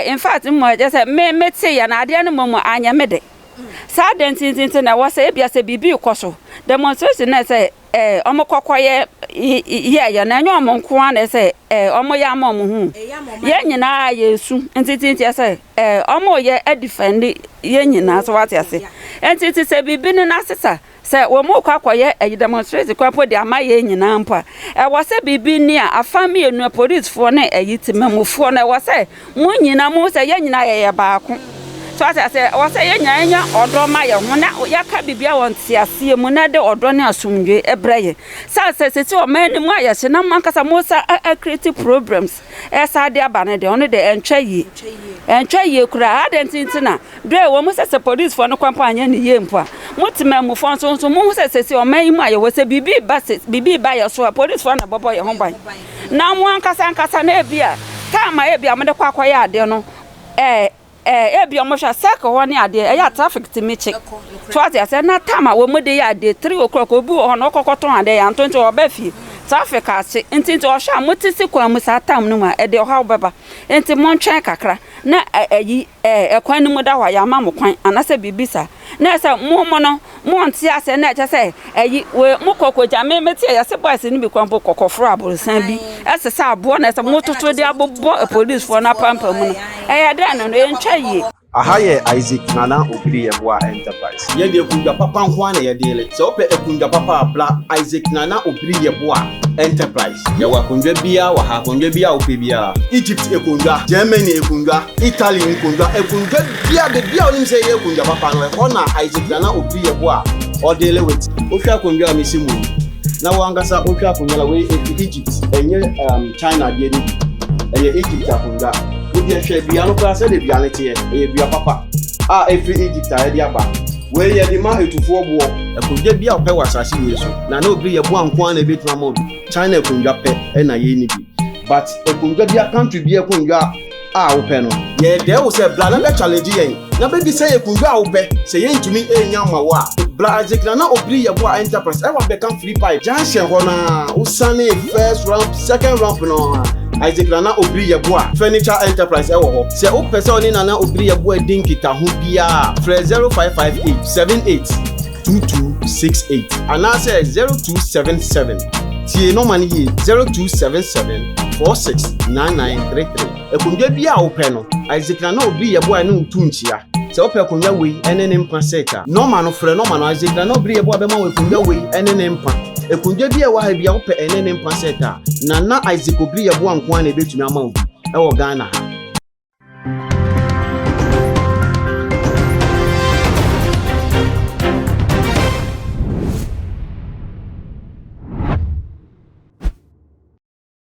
In fact mmom ɛkyɛ sɛ me me te yɛ na adeɛ no mmom anyɛ me de. Saa adeɛ ntintinti na ɛwɔ sɛ ebia sɛ biribi rekɔ so demonstration na ɛsɛ ɛɛ wɔn kɔkɔ yɛ yɛ yɛ na ɛnyɛ wɔn nko ara na ɛsɛ ɛɛ wɔn yɛ ama wɔn ho. Yɛn nyinaa yɛ su ntintinti ɛsɛ ɛɛ wɔn yɛ ɛdifɛndi yɛn nyinaa so wate ase. Ntinti sɛ biribi no n'asesa Sɛ wɔrekɔ akɔyɛ ayi demonstration koraa mpo de ama yɛn nyinaa mpo a, ɛwɔ sɛ biribi ni a afa mmienu apolisifoɔ ne ayi temamufoɔ no, ɛwɔ sɛ mo nyinaa mo sɛ yɛn nyinaa yɛyɛ baako. So ate aseɛ, ɛwɔ sɛ yɛn nyinaa yɛnya ɔdɔ ma yɛn ho na yɛaka biribi a wɔ nteaseɛ mu na ɛde ɔdɔ ne asomdwoe brɛ yɛn. Sane sɛ sisi ɔman no mu ayɛ hye na mo ankasa mo sa create problems ɛsa de aba no deɛ ɔno deɛ ɛntwa yie. Ɛntwa yie koraa. Adɛn nti nti na Berɛ a ɛwɔ mu sɛ sɛ polisfoɔ no kwan mpo anyɛ no yie mpo a, mo temanmufoɔ nso nso mohu sɛ seesei ɔman yi mu a yɛwɔ sɛ biribi reba sɛ biribi reba yɛn so a polisfoɔ na ɛbɛbɔ yɛn ho ban. Na mo ankasa ankasa no ebia time a ebia mode kɔ akɔyɛ adeɛ no ɛɛ ɛɛ ebia wɔhwɛ a circle hɔ ne adeɛ ɛyɛ a traffic tumi kye. So ate aseɛ na time a wɔn de yɛ adeɛ 3 o'clock obi wɔ hɔ no ɔkɔkɔtɔn adeɛ yɛanto nti ɔba fie traffic akye nti nti ɔhwɛ a mote si kwan mu saa time no mu a ɛde ɔhaw bɛba nti montwɛn kakra na ɛyi Ɛɛ, ɛkwan no mu da hɔ a, yɛama mo kwan, anaasɛ biribi saa. Na ɛsɛ mo mo no, monte aseɛ na ɛkyɛ sɛ ɛyi, wei, mokɔ kɔgya, me mete a, yɛse boys no bi kora mpo kɔ kɔforo aborosan bi, ɛsesa aboɔ na ɛsɛ mototo de abobɔ policefoɔ no apampam no. Ɛyɛ dɛn no no, ɛntwa yie. Aha yɛ Isaac Nana Obiri Yeboah Enterprise. Yɛn deɛ akundwa papa nko ara na yɛdeele. Sɛ wopɛ akundwa papa a, bra Isaac Nana Obiri Yeboah Enterprise. Yɛwɔ akondwa biara wɔ ha, akondwa biara a wopɛ biara. Egypt akondwa, Germany akondwa, Italy nkondwa, akondwa biara, baabi a wonim sɛ ɛyɛ akondwa papa no, ɛhɔ na Isaac Nana Obiri Yeboah ɔdeale with. Wohwɛ akondwa a mesi mu yi, na wo ankasa wohwɛ akondwa no a, wei ɛfiri Egypt, ɛnyɛ um, China deɛ no bi, ɛyɛ Egypt akondwa. Wodeɛ hwɛ dua no koraa sɛdeɛ dua no teɛ, ɛyɛ dua papa a ɛfiri Egypt a yɛde aba. Wei yɛde ma atufoɔ boɔ. Akondwa biara a wopɛ wɔ asase wei so, Nana Obiri Yeboah nko ara na ɛbɛtumi ama wo bi. China akonnwa pɛ na yɛnni bi but akonnwa bia country bia akonnwa a wopɛ no. Yɛdɛɛ wo sɛ bra na bɛ challenge yɛn na bɛ bisa yɛn akonnwa a wopɛ sɛ yɛntumi nnya mma wo a bra Isaac Nana Obiri Yeboah Enterprise ɛwɔ abɛka free pipe junction hɔ no ara wosane first ramp second ramp no ara Isaac Nana Obiri Yeboah Furniture Enterprise ɛwɔ hɔ sɛ wopɛ sɛ ɔne Nana Obiri Yeboah di nkitaho biara a frɛ 0558 78 2268 anaasɛ 0277, tie nɔma no yie, 0277 469933. Akonnwa biara a wopɛ no, Isaac Nana Obiri Yeboah ne wo tu nkyia. Sɛ wopɛ akonnwa wei ne ne mpa set a, nɔma no, frɛ nɔma no, Isaac Nana Obiri Yeboah bɛma wo akonnwa wei ne ne mpa. Akonnwa bi a ɛwɔ ha biara wopɛ ɛne ne mpa set a, Nana Isaac Obiri Yeboah nko ara na ɛbɛtumi ama wo bi wɔ Ghana ha.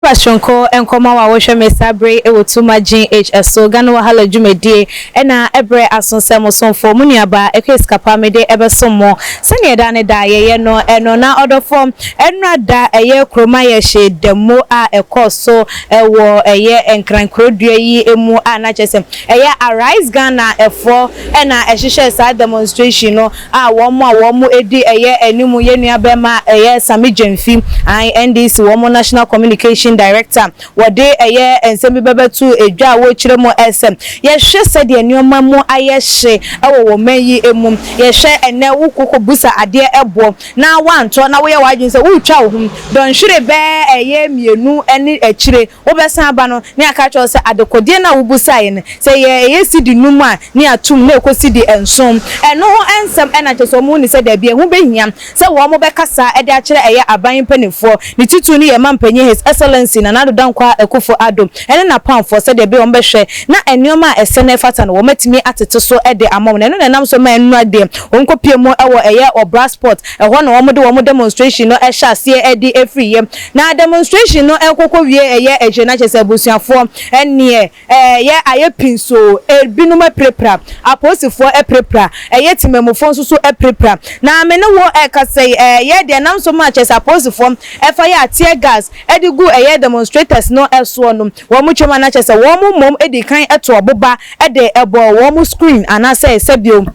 Ba soronko nkɔmɔ a wɔhwɛ me saa bere yi wɔ Tuma GH so Ghana Wahala dwumadie na ɛbrɛ aso sɛ mo somfoɔ mo nuabaa Akua Sikapa mede ɛbɛsom mo sɛdeɛ daa ne daa yɛyɛ no ɛno na ɔdɔfoɔ ɛnora da ɛyɛ kuroma yɛhye damo a ɛkɔɔ so wɔ ɛyɛ Nkran kurodua yi mu a na kyerɛ sɛ ɛyɛ Arise Ghana foɔ na ɛhyehyɛɛ saa demonstration no a wɔn a wɔn di ɛyɛ anim yɛn nua bɛma ɛyɛ Sammy Gyamfi ae NDC wɔn National Communication Director wɔde ɛyɛ nsɛm bi bɛbɛto dwa a wɔrekyerɛ mu sɛ yɛhwɛ sɛdeɛ nneɛma mu ayɛ hye wɔ wɔn man yi mu yɛhwɛ ɛnɛ wokɔ kɔ busa adeɛ boɔ na woantɔ na woyɛ w'adwene sɛ woretwa wo ho dɔnhwere bɛɛ ɛyɛ mmienu ne akyire wobɛsan aba no na yɛaka akyerɛ wo sɛ adekodeɛ no a wobusaeɛ no sɛ ɛyɛ ɛyɛ sidi num a ne yɛatom na ɛkɔ sidi nson. Ɛno ho nsɛm na kyerɛ sɛ wɔn hu no sɛ daabi ɛho bɛhia sɛ wɔn bɛkasa de akyerɛ ɛyɛ aban mpaninfoɔ ne titiriw no yɛ mampanyin His Excellency Nana Addo Dankwa Akufo Addo ne n'apamfoɔ sɛdeɛ ɛbɛyɛ wɔn bɛhwɛ na nneɛma a ɛsɛ na ɛfata no wɔn atumi atete so de ama wɔn na ɛno na ɛnam so ma nnora deɛ wɔn kɔpie mu wɔ ɛyɛ Ɔbra Sport ɛhɔ na wɔn de wɔn demonstration no hyɛ aseɛ de firiiɛ na demonstration no kɔkɔ wie ɛyɛ akyire no akyerɛ sɛ abusuafoɔ ɛneɛ ɛyɛ ayɛ pinsoo ebinom apirapira apolisifoɔ apirapira ɛyɛ temamufoɔ nso so apirapira na me ne wo ɛkasa yi ɛyɛ deɛ ɛnam so ma kyerɛ sɛ apolisifoɔ ɛfa yɛ a tear gas ɛde gu ɛyɛ demonstrators no soɔ no wɔn twam a na kyerɛ sɛ wɔn mmom di kan to ɔboba de bɔ wɔn screen anaasɛ sɛbio.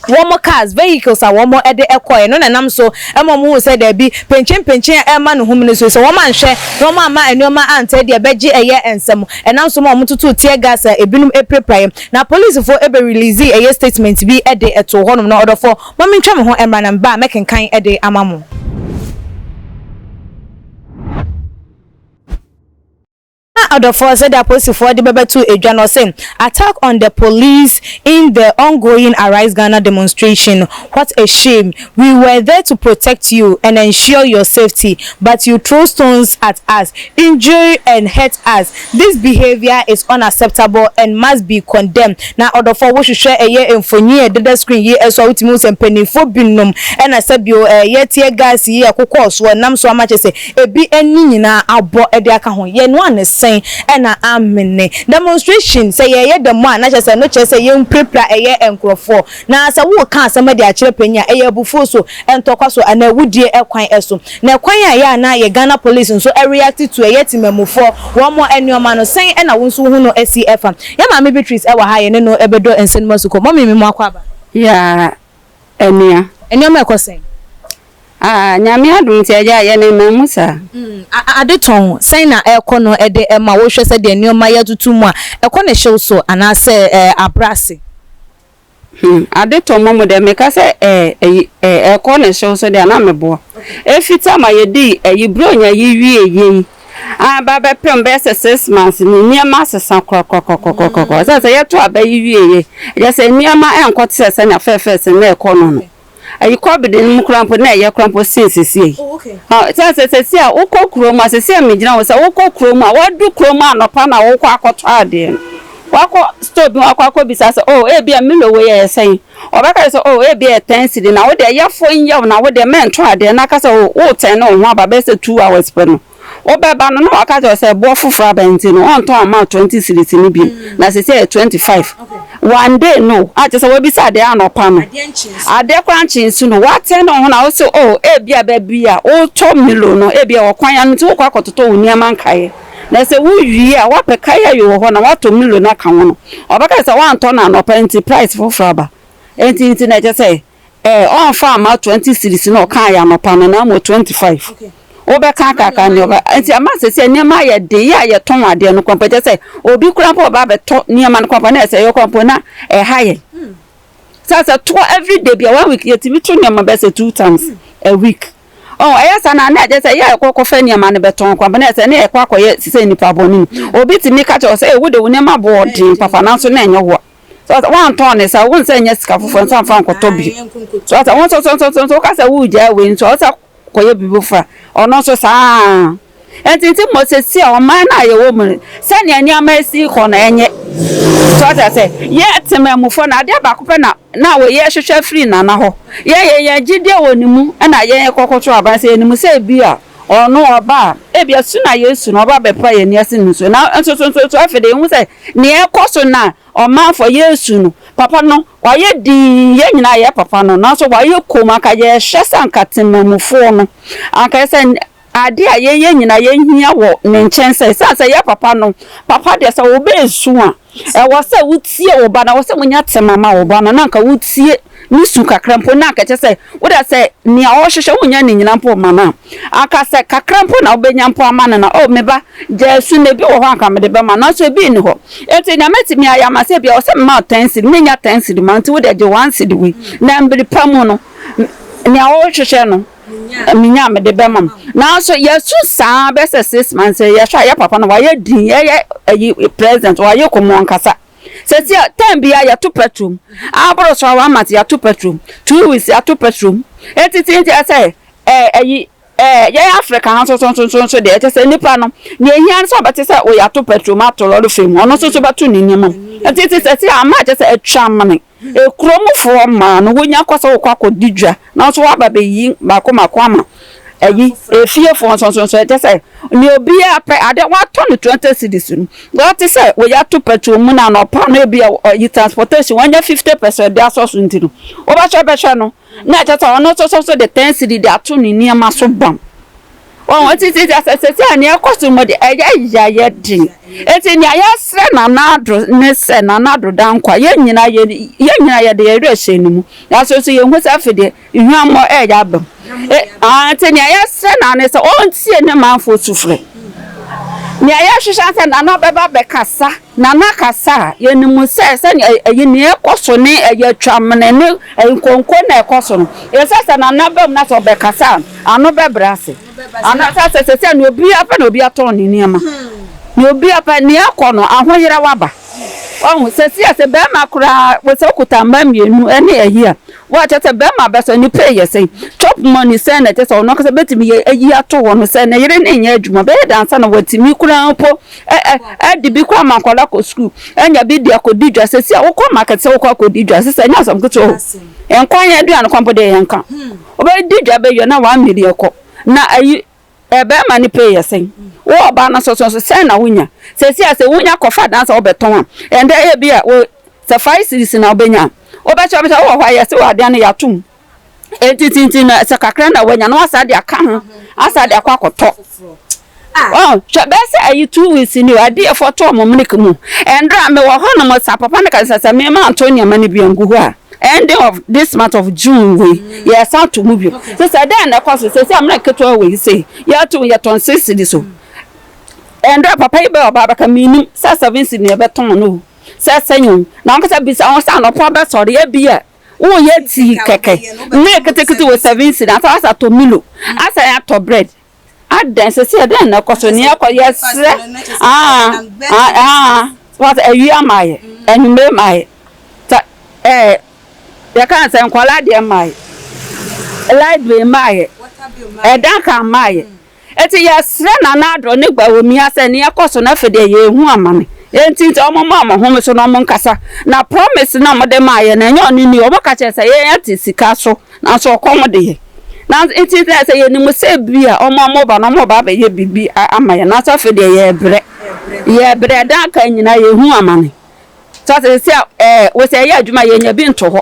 Wɔn cars, vehicles a wɔn de kɔɛ no na ɛnam so ma wɔn hu sɛ daabi, penkyenpenkyen a ɛrema ne home no so yi, sɛ wɔn anhwɛ na wɔn amma nneɛma antɛe deɛ ɛbɛgye ɛyɛ nsam. Ɛnam so ma wɔn totoo tear gas a ebinom pirapiraeɛ. Na polisifoɔ bɛ releasee ɛyɛ statement bi de too hɔnom. Na ɔdɔfoɔ, ma mentwa me ho mmra na meba a mɛkenkan de ama mo. Na ɔdɔfoɔ, sɛdeɛ apolisifoɔ de bɛbɛto dwa no, ɔse, Attack on the police in the ongoing Arise Ghana demonstration, what a shame, we were there to protect you and ensure your safety, but you throw stones at us, injure and hurt us, this behaviour is unacceptable and must be condemned. Na ɔdɔfoɔ, wohwehwɛ ɛyɛ mfonyin a ɛdeda screen yi so a, wotumi hu sɛ mpanimfoɔ binom na sɛbio ɛyɛ tear gas yi ɛkokɔɔ soɔ, ɛnam so ama kyerɛ sɛ Ebi ani nyinaa abɔ de aka ho. Yɛnoa no sɛn na amene? Demonstration, sɛ yɛyɛ demo a na kyerɛ sɛ ɛno kyerɛ sɛ yɛmpirapira ɛyɛ nkorɔfoɔ. Na sɛ woreka asɛm de akyerɛ panyin a, ɛyɛ abufuo so, ntɔkwa so anaa awudie kwan so. Na kwan a ɛyɛ a na yɛ Ghana police nso react to ɛyɛ temamufoɔ wɔn nnoɔma no, sɛn na wo nso wohu no si fa? Yɛn maame Beatrice wɔ ha a yɛne no bɛdɔ nsɛm no mu asukɔ. Mummy me mu akwaaba. Yeah, anua. Nneɛma ɛkɔ sɛn? Ah, Nyame adom nti agya yɛ ne nan mu saa. Mm, ade tɔn, sɛn na ɛkɔ no de ma wo hwɛ sɛdeɛ nneɛma yi atutu mu a, ɛkɔ ne hyew so anaasɛ ɛɛ abrɛ ase? Hmm, ade tɔn mmom deɛ meka sɛ ɛɛ ɛyi ɛɛ ɛkɔ ne hyew so deɛ na meboa. Efi tam a yɛdii ɛyi Buronya yi wie yei aba bɛpem bɛyɛ sɛ 6 months ni, nneɛma asesa korakorakorakorakora. Sɛ yɛto aba yi wie yei, ɛkyerɛ sɛ nneɛma ɛnkɔ te sɛ sɛnea fɛɛfɛɛ na ɛkɔ no. Ayi COVID no mu koraa mpo na ɛyɛ koraa mpo sen sesie yi. Sɛ sesie a wokɔ kurom a, sesie a megyina hɔ sɛ wokɔ kurom a, wadu kurom anɔpa na wokɔ akɔtɔ adeɛ no. Wakɔ store bi wakɔ akɔbisa sɛ, oh, ebia Milo wei ɛyɛ sɛn? Ɔbɛka sɛ, oh, ebia ɛyɛ 10 cedi na wo deɛ yɛfo nyɛw na wo deɛ mɛntɔ adeɛ na aka sɛ, oh, wotɛn ne wo ho aba bɛyɛ sɛ 2 hours pɛ no. Wobɛba no na waka kyerɛ sɛ boɔ foforɔ aba nti no ɔntɔn ama 20 cedis no bio na sesie ɛyɛ 25. One day no a kyerɛ sɛ wabisa adeɛ anɔpa no. Adeɛ koraa nkye nso no watɛn ne ho na wose, oh, ebia baabi a wotɔ Milo no ebia wɔ kwan ano nti wokɔ akɔtotɔ wo nneɛma nkaeɛ. Na sɛ wowie a woapɛ kayayo wɔ hɔ na woatɔ Milo no aka ho no, ɔbɛka sɛ woantɔ no anɔpa nti price foforɔ aba. Enti nti na ɛkyerɛ sɛ ɔmfa amma 20 cedis na ɔkaa yɛ anɔpa no na mmom 25. Wobɛka kaka ne ɔba nti ama sɛ nneɛma ayɛ den yɛ a yɛtɔn adeɛ no kɔmpo kyerɛ sɛ obi koraa mpo ɔba abɛtɔ nneɛma no kɔmpo na ɛsɛ ɛyɛ kɔmpo na ɛha yɛn. Sɛ toɔ everyday bia one week yɛtumi to nneɛma bɛyɛ sɛ two times a week. Ɔn ɛyɛ saa na na ɛkyerɛ sɛ yɛ a yɛkɔ kɔfa nneɛma no bɛtɔn kɔmpo na ɛsɛ ne yɛkɔ akɔyɛ sɛ nipa bɔne mu. Obi tumi ka kyerɛ wo sɛ wo de wo nneɛma bɔ den papa nanso na ɛnyɛ wo a. So woantɔn ne saa wo nsa nyɛ sika foforɔ nsa mfa nkɔtɔ bio. So wo nso nso nso nso woka sɛ wogyaa wei nso ɔsɛ kɔyɛ biribi foforɔ a ɔno nso saa. Nti nti mmɔ sɛsi a ɔman no a yɛwɔ mu no sɛnea nneɛma esi kɔ no ɛnyɛ. So ɔte sɛ yɛ temamufoɔ no adeɛ baako pɛ na na wɔyɛ hwehwɛ firi Nana hɔ. Yɛ yɛ yɛn gyidie wɔ ne mu ɛna yɛn kɔkɔto aban sɛ yɛnim sɛ ebi a ɔno ɔba a ebi a su na yɛsu no ɔba bɛpa yɛn ani ase ne nsuo na nso so nso so afei de ehu sɛ nea ɛkɔ so na ɔmanfoɔ yɛsu no papa no wayɛ dinn, yɛn nyinaa yɛ papa no nanso wayɛ kom. Anka yɛhwɛ sɛ anka temamufoɔ no anka sɛ ade a yɛyɛ nyinaa yɛhia wɔ ne nkyɛn sɛ sɛ sɛ yɛ papa no, papa deɛ sɛ wobɛɛsu a ɛwɔ sɛ wotie wo ba na ɛwɔ sɛ wonya tema ma wo ba no na anka wotie ne su kakra mpo na anka kyerɛ sɛ wode sɛ nea ɔrehwehwɛ wonya ne nyina mpo ma no a anka sɛ kakra mpo na wobɛnya mpo ama no na, oh, me ba, gyaa su na ebi wɔ hɔ anka mede bɛma, nanso ebi nni hɔ. Enti nea mɛtumi ayɛ ama sɛ bia wɔ sɛ mema wo 10 cedi, menya 10 cedi ma nti wode gye 1 cedi wei na mbere pa mu no nea wɔrehwehwɛ no menya mede bɛma m. Nanso yɛsu saa bɛsɛ 6 months yɛhwɛ a yɛ papa no wayɛ din, yɛyɛ ayi president wayɛ kɔmu ankasa. Sɛsi a time bia yɛto petrol aboro so a 1 month yɛato petrol, 2 weeks yɛato petrol. Eti ti nti ɛsɛ ɛyi yɛn Africa ha nso nso nso nso deɛ ɛkyɛ sɛ nipa no nea ehia no sɛ ɔbɛte sɛ oyɛ ato petrol mu ato lɔre fam, ɔno nso so bɛto ne nneɛma mu. Eti ti sɛ si ama kyɛ sɛ atwa amene ekuromufoɔ mmaa no wonya kɔ sɛ wokɔ akɔdi dwa na nso waba bɛyi baako baako ama ɛyi efiefoɔ nso nso nso ɛkyɛ sɛ nea obiara pɛ ade watɔ no 20 cedis no wɔte sɛ wɔyɛ ato petrol mu na anɔpa no ebi ɔyi transportation wɔnyɛ 50% de asɔ so nti no wɔbɛhwɛ bɛhwɛ no na ɛkyɛ sɛ ɔno nso so de 10 cedi de ato ne nneɛma so bam. Wɔn titi sɛ sɛsɛ a nea ɛkɔ so mu de ɛyɛ ya yɛ den. Eti nea yɛsrɛ Nana Addo ne sɛ Nana Addo Dankwa yɛn nyinaa yɛ yɛn nyinaa yɛde yɛn werɛ hyɛ ne mu. Nanso nso yɛhu sɛ afei deɛ hwammɔ ɛreyɛ aba mu. E ah nti nea yɛsrɛ no ara ne sɛ ɔntie ne manfoɔ sufrɛ. Nea yɛhwehwɛ sɛ Nana bɛba bɛkasa. Nana kasa a, yɛnim sɛ sɛnea ɛyi nea ɛkɔ so ne ɛyɛ atwamene ne nkonko na ɛkɔ so no, ɛsɛ sɛ Nana ba mu na sɛ ɔbɛkasa a, ano bɛbrɛ ase. Anaasɛ sɛ sɛ sɛ nea obiara pɛ na obi atɔn ne nneɛma. Nea obiara pɛ, nea ɛkɔ no, ahoyeraw aba. Wahu, sɛsi a sɛ bɛrima koraa, wɔ sɛ wokuta mma mmienu ne ayi a, wɔakyɛ sɛ bɛrima bɛsɔ ne pay yɛ sɛn? Chop money sɛn na ɛkyɛ sɛ ɔno ankasa bɛtumi yɛ ayi ato hɔ no sɛ ne yere ne nyɛ adwuma bɛyɛ dɛn ansa na watumi koraa mpo ɛ ɛ ɛde bi koraa ma nkwadaa kɔ sukuu, anya bi de akɔdi dwa. Sɛsi a wokɔ market sɛ wokɔ akɔdi dwa, sɛ sɛ ɛnyɛ asɛm ketewa o. Nkwan aduane kwan mpo deɛ yɛnka. Wobɛdi dwa bɛwie na 1 million kɔ. Na ayi bɛrima no pay yɛ sɛn? Wo ɔbaa no nso so sɛn na wonya? Sɛsi a sɛ wonya kɔfa dan sɛ wobɛtɔn a, ɛndɛ ebi a wo sɛ 5 cedis na wobɛnya a, wobɛkyɛ wobɛkyɛ wowɔ hɔ a yɛse wɔ adeɛ no yɛato mu. Enti tintin no sɛ kakra na woanya na wasa de aka ho asa de akɔ akɔtɔ. Oh, hwɛ bɛyɛ sɛ ayi 2 weeks ni o, adeɛfoɔ tɔɔ mo milk mu. Ɛndra mewɔ hɔ nom sa papa no ka sɛ sɛ mema nto nneɛma no bi angu hɔ a, ending of this month of June wei, yɛsan to mu bio. Sɛ sɛ dɛn na ɛkɔ so sɛ sɛ amena ketewa wei sei, yɛto yɛtɔn 6 cedis so. Ɛndra papa yi bɛyɛ ɔbaa bɛka menim sɛ 7 cedis na yɛbɛtɔn no o, sɛ sɛn o. Na wankasa bisa ho sɛ anɔpa bɛsɔre ebi a woyɛ tea kɛkɛ, milk ketekete wɔ 7 cedis, ansa wasa atɔ Milo, asan atɔ bread. Adɛn sɛ sɛ dɛn na ɛkɔ so nea ɛkɔ yɛsrɛ ah ah ah wɔsɛ awia ma yɛ anwummere ma yɛ ta ɛɛ yɛka sɛ nkwadaa deɛ ma yɛ light bill ma yɛ ɛdan ka ma yɛ eti yɛsrɛ Nana Addo ne Bawumia sɛ nea ɛkɔ so na afei deɛ yɛhu amane enti nti ɔmo ma ɔmo home so na ɔmo nkasa na promise na ɔmo de maa yɛ na ɛnyɛ ɔno ni ɔmo ka kyerɛ sɛ yɛn ate sika so nanso ɔkɔm de yɛ na nti sɛ sɛ yɛnim sɛ bi a ɔmo ɔmo ba na ɔmo ba abɛyɛ biribi ama yɛn nanso afei deɛ yɛrebrɛ yɛrebrɛ dan ka nyinaa yɛhu amane sɛ sɛ sɛ ɛɛ wɔsɛ ɛyɛ adwuma yɛnya bi nto hɔ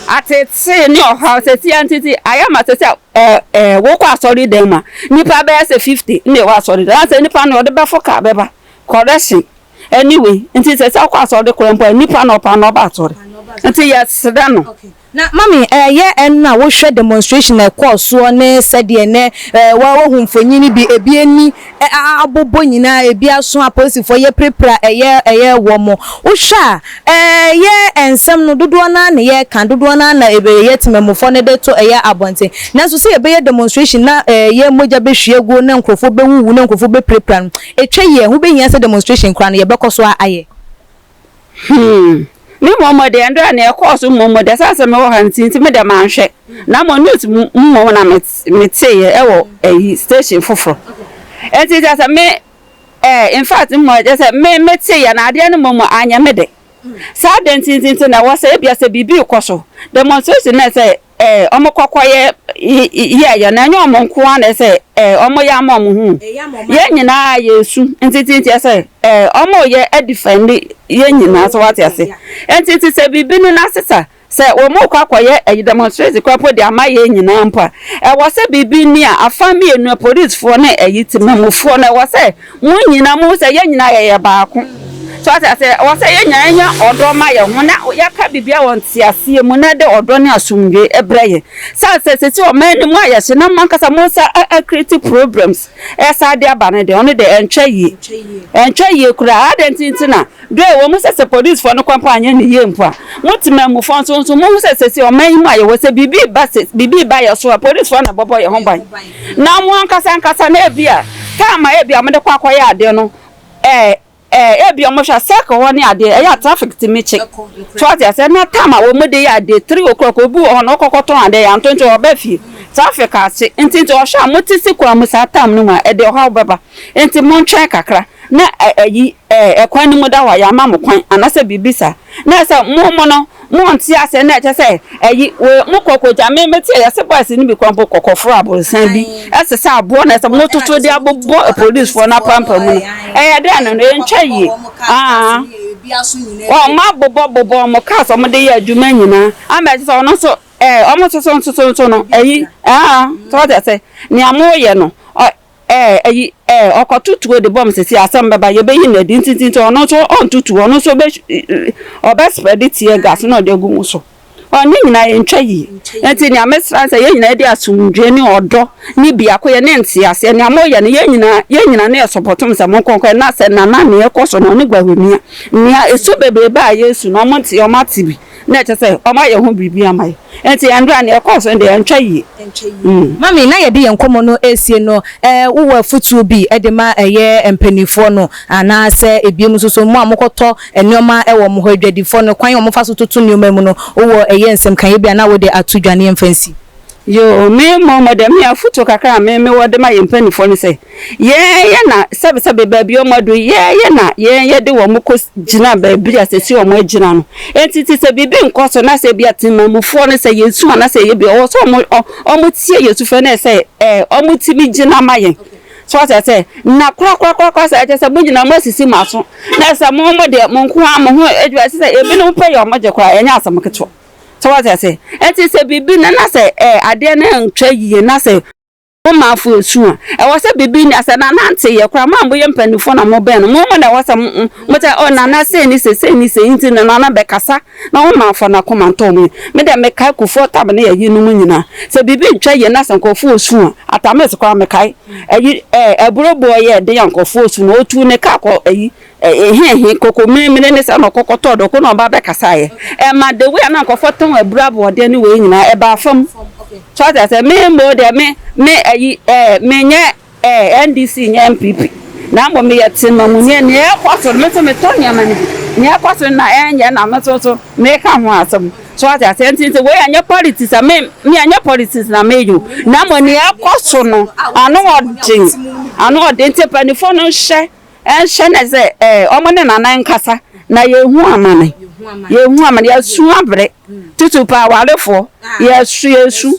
atete ne ɔhaw sɛ si antete ayɛ ma sɛ sɛ ɛɛ ɛɛ wokɔ asɔre dan mu a nipa bɛyɛ sɛ 50 na ɛwɔ asɔre dan sɛ nipa no ɔde bɛfo kaa bɛba correction anyway nti sɛ sɛ wokɔ asɔre koraa mpo a nipa na ɔpa na ɔba asɔre nti yɛsrɛ no. Na mami ɛyɛ ɛno a wohwɛ demonstration a ɛkɔɔ soɔ ne sɛdeɛ nɛ ɛɛ wɔahu mfonyin bi ebi ani abobɔ nyinaa ebi aso apolisifoɔ yɛ pirapira ɛyɛ ɛyɛ wɔ mo wohwɛ a ɛyɛ nsɛm no dodoɔ naa na yɛka dodoɔ naa na ɛyɛ temamufoɔ no de to ɛyɛ abɔnten nanso sɛ yɛbɛyɛ demonstration na ɛyɛ mogya bɛhwie gu na nkurɔfoɔ bɛwuwu na nkurɔfoɔ bɛpirapira no etwa yie ho bɛhia sɛ demonstration koraa no yɛbɛkɔ so ayɛ. Me mmom deɛ ndra nea ɛkɔɔ so mmom deɛ sɛ sɛ mewɔ ha nti nti me deɛ manhwɛ na mo news mu mmom na meteeɛ ɛwɔ ɛyi station foforɔ nti kyɛ sɛ me ɛɛ in fact mmom kyɛ sɛ me meteeɛ na adeɛ no mmom anyɛ me de saa de nti nti nti na ɛwɔ sɛ ebia sɛ biribi rekɔ so demonstration na sɛ ɛɛ ɔmo kɔkɔ yɛ yɛ yɛ na ɛnyɛ ɔmo nko ara na ɛsɛ ɛɛ ɔmo yɛ ama ɔmo ho yɛn nyinaa yɛ esu nti nti nti ɛsɛ ɛɛ ɔmo yɛ ɛdefend yɛn nyinaa so wate ase nti nti sɛ biribi no n'asesa sɛ wɔn kɔ akɔyɛ ɛyi demonstration kɔ po de ama yɛn nyinaa mpo a ɛwɔ sɛ biribi ni a afa mmienu polisifoɔ ne ɛyi temamufoɔ no ɛwɔ sɛ mo nyinaa mo sɛ yɛn nyinaa yɛyɛ baako so ate ase ɛwɔ sɛ yɛn nyinaa yɛnya ɔdɔ ma yɛn ho na yɛka biribi a wɔn te aseɛ mu na de ɔdɔ ne asomdwe ɛbrɛ yɛn sɛ sɛ sɛ ɔman no mu ayɛ hye na mo ankasa mo nsa acreate problems ɛsa de aba no deɛ ɔno deɛ ɛntwa yie ɛntwa yie koraa adɛn nti nti na dɛ wɔ mu sɛ sɛ polisifoɔ no kwan po anyɛ ne yie mpo a mo temamufoɔ nso nso mo ho sɛ sɛ sɛ ɔman yi mu ayɛ wɔ sɛ biribi ba sɛ biribi ba yɛ so a polisifoɔ na bɔbɔ yɛn ho ban na mo ankasa ankasa na ebi a time a ebi a mo de kɔ akɔyɛ adeɛ no ɛɛ ɛɛ ebi a mo hwɛ circle hɔ ne adeɛ ɛyɛ a traffic ti mi kye so ate ase na time a wɔn de yɛ adeɛ 3 o'clock obi wɔ hɔ na ɔkɔkɔ tɔn adeɛ yɛ anto nti ɔbɛ fie traffic ase nti nti ɔhwɛ a mo te si kwan mu saa time no mu a ɛde ɔhaw bɛba nti mo ntwɛn kakra na ɛyi ɛɛ ɛkwan no mu da hɔ a yɛama mo kwan anaasɛ biribi saa na sɛ mo mo no mo nte ase na ɛkyɛ sɛ ɛyi wo mo kɔkɔ gya me me te yɛsɛ boys no bi kwan po kɔkɔforo aborosan bi ɛsesa aboɔ na ɛsɛ mo toto de abobɔ polisifoɔ no apampam mu no ɛyɛ dɛn no no ɛntwa yie aa wɔn mo abobɔ bobɔ wɔn cars wɔn de yɛ adwuma nyinaa ama ɛkyɛ sɛ ɔno nso. ɛɛ ɔmo nso nso nso no ɛyi aa sɛ wɔte ase nea mo yɛ no ɔ ɛɛ ɛyi ɛɛ ɔkɔto tuo de bɔm sisi asɛm bɛba yɛbɛyi no adi nti nti ɔno nso ɔnto tuo ɔno nso ɔbɛ ɔbɛ spread tear gas na ɔde agu mo so. Ɔ ne nyinaa yɛntwa yie. Nti nea mesra sɛ yɛn nyinaa de asomdwe ne ɔdɔ ne biakoyɛ ne nteaseɛ nea moyɛ no yɛn nyinaa yɛn nyinaa ne yɛ support mo sɛ monkɔnkɔ na sɛ nana nea ɛkɔ so no ɔne Bawumia nea ɛsu bebrebe a yɛsu no ɔmo nte ɔmo ate bi na ɛkyɛ sɛ ɔmo ayɛ ho biribi ama yɛ. Nti ɛndra nea ɛkɔ so no deɛ ɛntwa yie. Mami, na yɛde yɛn nkɔmmɔ no esie no, wowɔ afutuo bi de ma ɛyɛ mpanimfoɔ no anaasɛ ebiem nso so mo a mokɔtɔ nneɛma wɔ mo hɔ, adwadifoɔ no, kwan a wɔfa so toto nneɛma mu no, wowɔ ɛyɛ nsɛmkaeɛ bi a na wode ato dwa ne yɛmfa nsi? Yoo, me mmom deɛ me afotuo kakra a me mewɔ de ma yɛn mpanimfoɔ no sɛ, yɛn yɛ na sɛbesɛbe baabi a wɔn adu, yɛn yɛ na yɛn yɛde wɔn kɔ gyina baabi a sɛsi wɔn agyina no. Enti ti sɛ biribi nkɔ so na sɛ bi a temamufoɔ no sɛ yɛsu anaasɛ yɛ bi ɔwɔ sɛ wɔn wɔn tie yɛn sufrɛ na sɛ wɔn tumi gyina ma yɛn. So ɔsɛ sɛ na korakorakorakora sɛ ɛkyɛ sɛ mo nyinaa mo asisi mo aso na sɛ mo mo deɛ mo nko ara mo ho adwuma ɛsɛ sɛ ebinom pɛ yɛ wɔn gye koraa ɛnyɛ asɛm ketewa. So wate ase? Enti sɛ biribi na na sɛ adeɛ no antwa yie na sɛ mo manfo esu a, ɛwɔ sɛ biribi nya sɛ Nana nte yɛ koraa, mo a moyɛ mpanimfoɔ na mobɛn no, mo mo na ɛwɔ sɛ mo mo sɛ oh Nana sei ne sei, sei ne sei nti no Nana bɛkasa na wo manfoɔ no akoma ntɔ wɔn yam. Me deɛ mekae Kufuor tam ne ayinom nyinaa, sɛ biribi ntwa yie na sɛ nkurɔfoɔ resu a, Atamees koraa mekae ayi ɛɛ aburo boɔ yɛɛ den a nkurɔfoɔ resu no, ɔtuu ne kaa kɔ ayi Ɛhehe, koko menemene ne sɛ na ɔkɔ kɔtɔɔ dɔko na ɔba bɛkasaeɛ. Ɛma the way a na nkurɔfoɔ tɔn aburo aboɔden ne wei nyinaa ɛbaa fam. So ate aseɛ? Me mmom deɛ me me ayi ɛɛ menyɛ ɛɛ NDC nyɛ NPP. Na mmom meyɛ temamuni. Nea ɛrekɔ so no me nso metɔ nneɛma no bi. Nea ɛrekɔ so no na ɛnyɛ na me nso so meka ho asɛm. So ate aseɛ? Nti nti wei ɛnyɛ politics a me me ɛnyɛ politics na meyɛ o. Na mmom nea ɛrekɔ so no ano ɔden ano ɔden nti mpanimfoɔ no nhyɛ Ɛnhyɛ no sɛ wɔn ne Nana nkasa na yɛhu amane, yɛhu amane, yɛsu abrɛ, tutu pa awarefoɔ, yɛsu, yɛsu.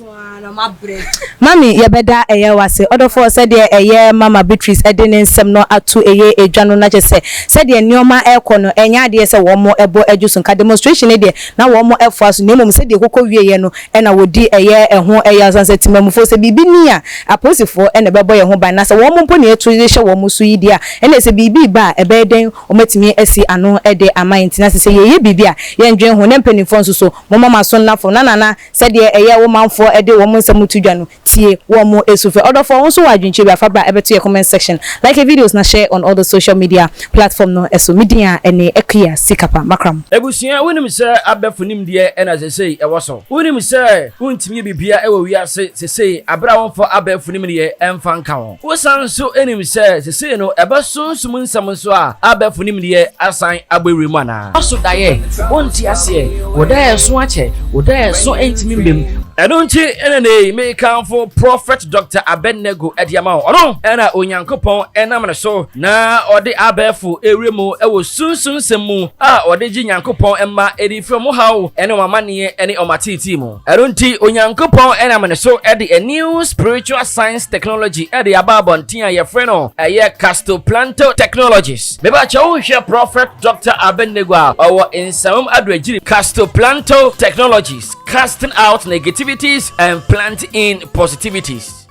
Mummy yɛbɛda ɛyɛ wo ase ɔdɔfoɔ sɛdeɛ ɛyɛ mama Beatrice de ne nsɛm no ato ɛyɛ edwa no na kyerɛ sɛ sɛdeɛ nnoɔma ɛrekɔ no ɛnyɛ adeɛ sɛ wɔn ɛbɔ adwo so nka demonstration no deɛ na wɔn ɛfoa so na mmom sɛdeɛ ɛkɔkɔ wieɛ no na wɔdi ɛyɛ ɛho yaw ɛsiane sɛ temanmufoɔ sɛ biribi ni a apolisifoɔ na ɛbɛbɔ yɛn ho ban na sɛ wɔn mpo na yɛto de hyɛ wɔn so yi deɛ a ɛnneɛ sɛ biribi reba a ɛbɛyɛ dɛn wɔatumi asi ano de ama yɛn nti na sɛ sɛ yɛreyɛ biribi a yɛndwene ho na mpanimfoɔ nso so momma mo aso nna fam na nana sɛdeɛ ɛyɛ wo manfoɔ de wɔn nsɛm to dwa no tie wɔn sufrɛ. Ɔdɔfoɔ wo nso wɔ adwenkyerɛ bi a fa bra ɛbɛto yɛ comment section like yɛ videos na share on all the social media platform no so me din a ɛne Akua Sikapa Makram. Abusua, wonim sɛ abɛfo nimdeɛ na sesei ɛwɔ so? Wonim sɛ wontumi yɛ biribiara wɔ wiase sesei bere a womfa abɛɛfo nimdeɛ mfa nka ho? Wosan nso nim sɛ sesei no ɛba sunsum nsɛm nso a abɛɛfo nimdeɛ asan abɔ awura mu anaa? Woaso daeɛ, wonte aseɛ, wo daeɛ so akyɛ, wo daeɛ so ntumi mma mu. Ɛno nti na nnɛ yi mekamfo Prɔfɛt Dɔkta Abednego de ama wo. Ɔno na Onyankopɔn nam ne so na ɔde abɛɛfo awura mu wɔ sunsum nsɛm mu a ɔde gye Nyankopɔn mma de firi wɔn haw ne wɔn amanneɛ ne wɔn ateetee mu. Ɛno nti Onyankopɔn nam ne so de a new spiritual science technology de aba abɔnten a yɛfrɛ no ɛyɛ Castoplanto Technologies. Mebakyɛ wohwɛ Prophet Dr. Abednego a ɔwɔ nsɛmam adoagyiri Castoplanto Technologies, casting out negativities and plant in positivities.